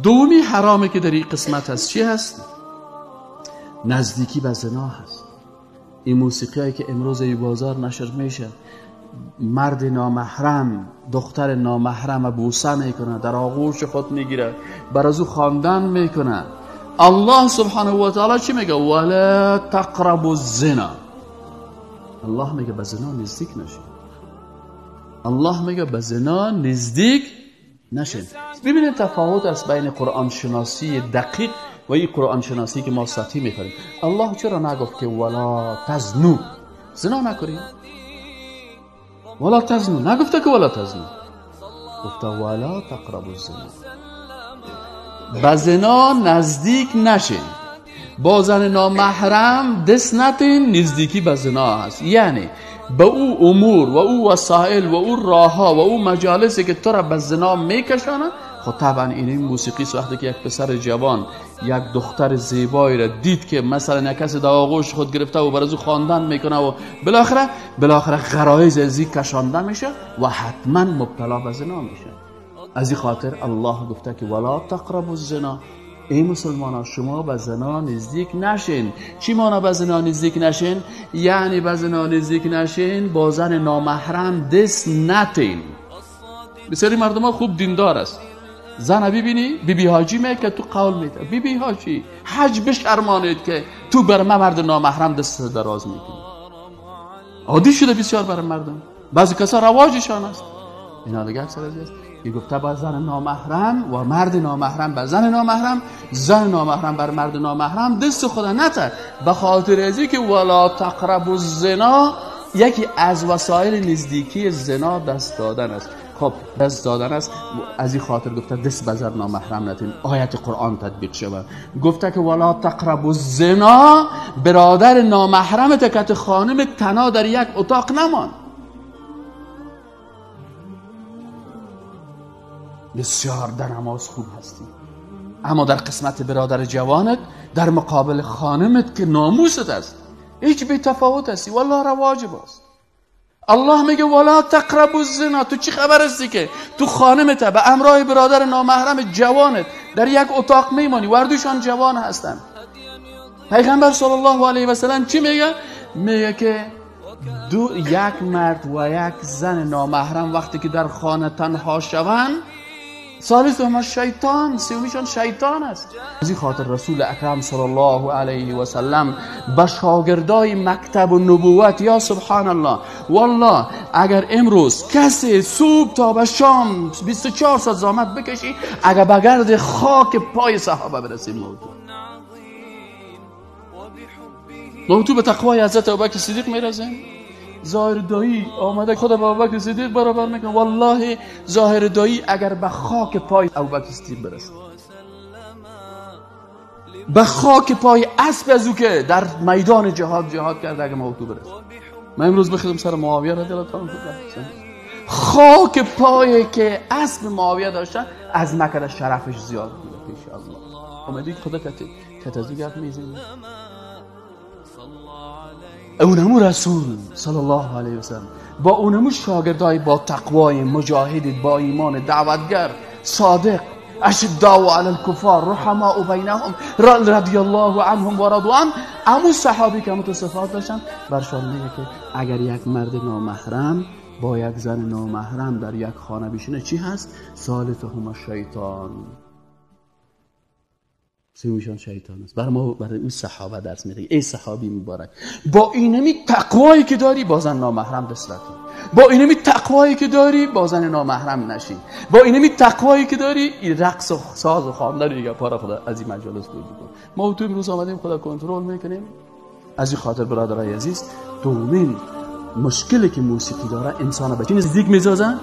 دومی حرامی که در این قسمت هست چی هست؟ نزدیکی به زنا هست. این موسیقی هایی که امروز ای بازار نشر میشه، مرد نامحرم دختر نامحرم بوسه میکنه، در آغوش خود میگیره، بر از او خواندن میکنه. الله سبحانه و تعالی چی میگه؟ ولا تقربوا الزنا. الله میگه به زنا نزدیک نشین. الله میگه به زنا نزدیک نشین. ببینید تفاوت است بین قرآن شناسی دقیق و این قرآن شناسی که ما سطحی میخوریم. الله چرا نگفت که ولا تزنو، زنا نکنید؟ ولا تزنو نگفته که ولا تزنو، گفته ولا تقربوا الزنا، به زنا نزدیک نشین. با زن نامحرم دست نتین، نزدیکی به زنا هست. یعنی به او امور و او وسایل و او راهها و او مجالسی که تو را به زنا میکشانه. خب طبعا این موسیقی وقتی که یک پسر جوان یک دختر زیبایی را دید که مثلا یک کسی در آغوش خود گرفته و برای او خواندن میکنه و بالاخره غرایز از این کشانده میشه و حتما مبتلا به زنا میشه. از این خاطر الله گفته که ولا تقربوا الزنا، ای مسلمان ها شما به زنا نزدیک نشین. چی مانا به زنا نزدیک نشین؟ یعنی به زنا نزدیک نشین، با زن نامحرم دست نتین. بسیاری مردم ها خوب دیندار است، زن ببینی بی بی حاجی میگه که تو قول میده، بی بی حاجی حج بشرمانید که تو بر من مرد نامحرم دست دراز میکنی. عادی شده بسیار برای مردم، بعضی کسا رواجشان است. اینا دیگه اکثر از است که گفته با زن نامحرم و مرد نامحرم به زن نامحرم، زن نامحرم بر مرد نامحرم دست خدا نته، به خاطر ازی که ولا تقربوا الزنا یکی از وسایل نزدیکی زنا دست دادن است. خب دست دادن است، از این خاطر گفته دست به زن نامحرم نتین. آیت قرآن تطبیق شود، گفته که ولا تقربوا الزنا، برادر نامحرم تکت خانم تنها در یک اتاق نمان. بسیار در نماز خوب هستی، اما در قسمت برادر جوانت در مقابل خانمت که ناموست است هیچ بی تفاوت هستی. والله رواج باست. الله میگه ولا تقربوا الزنا، تو چی خبر هستی که تو خانمت به امرای برادر نامحرم جوانت در یک اتاق میمانی، وردوشان جوان هستن. پیغمبر صلی الله علیه و سلم چی میگه؟ میگه که یک مرد و یک زن نامحرم وقتی که در خانه تنها شوند، ثالثهما شیطان، سومیشان شیطان است. از این خاطر رسول اکرم صلی الله علیه و سلم به شاگردای مکتب و نبوت، یا سبحان الله، والله اگر امروز کسی صبح تا به شام 24 ساعت زحمت بکشی، اگر به گرد خاک پای صحابه برسیم، موتو به تقوای حضرت ابوبکر صدیق میرسیم. ظاهر دایی آمده خود با ابوبکر صدیق برابر میکنه. والله ظاهر دایی اگر به خاک پای ابوبکر صدیق برسه، به خاک پای اسب از او که در میدان جهاد جهاد کرده، اگر ما تو برسه. من امروز بخیدم سر معاویه رضی الله تعالی عنه، خاک پای که اسب معاویه داشته از مکه شرفش زیاد بوده پیش الله. اومدی خدا کتازو گفت میزنی اونمو رسول صلی الله علیه و سلم با اونمو شاگردای با تقوای مجاهد با ایمان دعوتگر صادق اشداء علی الکفار رحماء بینهم رضی الله عنهم و رضوا عنه، امو صحابی که همون صفات داشتن برشان میگه که اگر یک مرد نامحرم با یک زن نامحرم در یک خانه بشینه چی هست؟ ثالثهما شیطان، سومیشان شیطان است. برای ما برای اون صحابه درس میده. ای صحابی مبارک، با اینمی تقوایی که داری با زن نامحرم دست نزن، با اینمی تقوایی که داری با زن نامحرم نشی، با اینمی تقوایی که داری این رقص و ساز و خواندن دیگه پارا خدا از این مجالس دور بکن. ما تو امروز آمدیم خدا کنترل میکنیم. از این خاطر برادرای عزیز، دومین مشکلی که موسیقی داره انسان به چی نزدیک میسازه؟